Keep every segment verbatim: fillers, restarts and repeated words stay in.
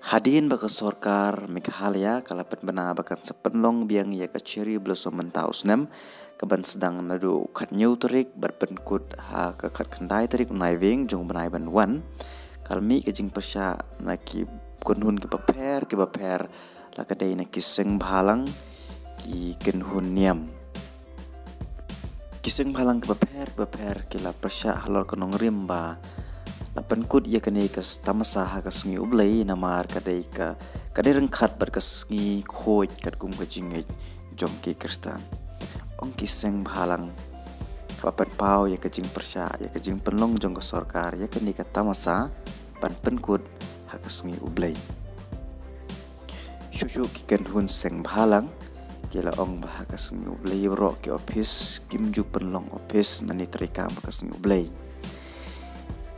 Hadien ba ka sorkar Meghalaya ka la pynbna ba kan sa pynlong biang ïa ka Cherry Blossom mynta u snem, ka ban sdang naduh khathynñiew tarik bad pynkut ha ka khatkhyndai tarik u Naiwieng jong u bnai ban wan, ka la mih ka jingpyrshah na ki kynhun kiba pher kiba pher, la ka dei na ki seng bhalang, ki kynhun niam. Ki seng bhalang kiba pher kiba pher ki la pyrshah halor ka nongrim ba la pynkut ïa kane ka tamasa ha ka sngi U Blei, namar ka dei ka, ka dei ryngkat bad ka sngi khuid katkum ka jingngeit jong ki Khristan. Ong ki seng bhalang, haba pynpaw ïa ka jingpyrshah ïa ka jingpynlong jong ka sorkar ïa kane ka tamasa ban pynkut ha ka sngi U Blei. Shuh shuh ki kynhun seng bhalang ki la ong ba ha ka sngi U Blei baroh ki ophis kim ju pynlong ophis, nangne treikam ha ka sngi U Blei.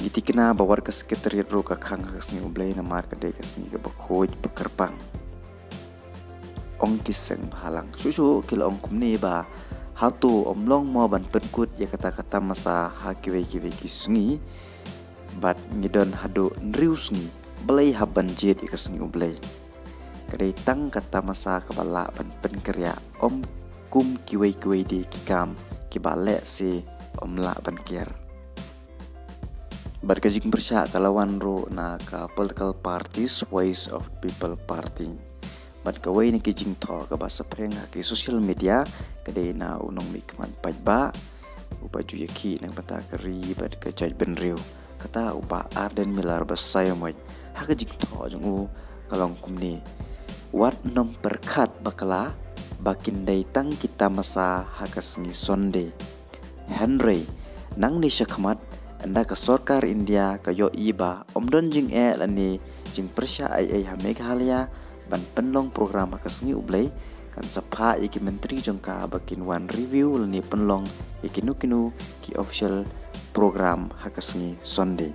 Ngi tikna ba wat ka Secretariat ruh ka khang ha ka sngi U Blei namar ka dei ka sngi kaba khuid ba kyrpang. Ong ki seng bhalang, shuh shuh ki la ong kumne ba hato ym long mo ban pynkut ïa kata ka tamasa ha kiwei kiwei ki sngi, bad ngi don haduh hynriew sngi balei hap ban jied ïa ka sngi U Blei. Ka dei tang ka tamasa kaba lah ban pynkyrïah, ym kum kiwei kiwei de ki kam kiba lehse ym lah ban kiar. Bad ka jingpyrshah ka la wan ruh na ka political parties Voice of People Party. Bad kawei na ki jingthoh kaba saphriang ha ki social media ka dei na u nongmihkhmat paidbah uba ju ïakhih na ka bynta ka ri bad ka jaitbynriew, kata u Bah Ardent Miller Basaiawmoit. Ha ka jingthoh jong u ka la ong kumne: Wat nym pyrkhat bakla ba kin dei tang ki tamasa ha ka sngi Sunday. Hynrei nangne shakhmat, ynda ka sorkar India ka ïohi ba ym don jingeh lane jingpyrshah ei ei ha Meghalaya ban pynlong program ha ka sngi U Blei, kan sa phah ïa ki myntri jong ka ba kin wan review lane pynlong ïa kino kino ki official program ha ka sngi Sunday.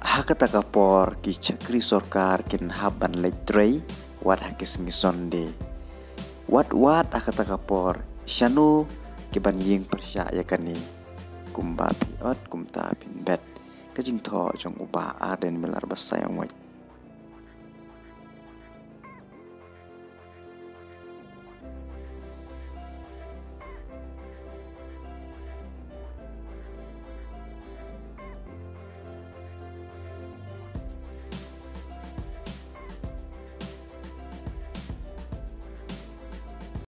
Ha kata ka por ki shakri sorkar kin hap ban leit trei wat ha ki sngi Sunday. Wat wat ha kata ka por, shano ki ban ïeng pyrshah ïa kane? Kumba phi ot kumta phin bet. Ka jingthoh jong u Bah Ardent Miller Basaiawmoit.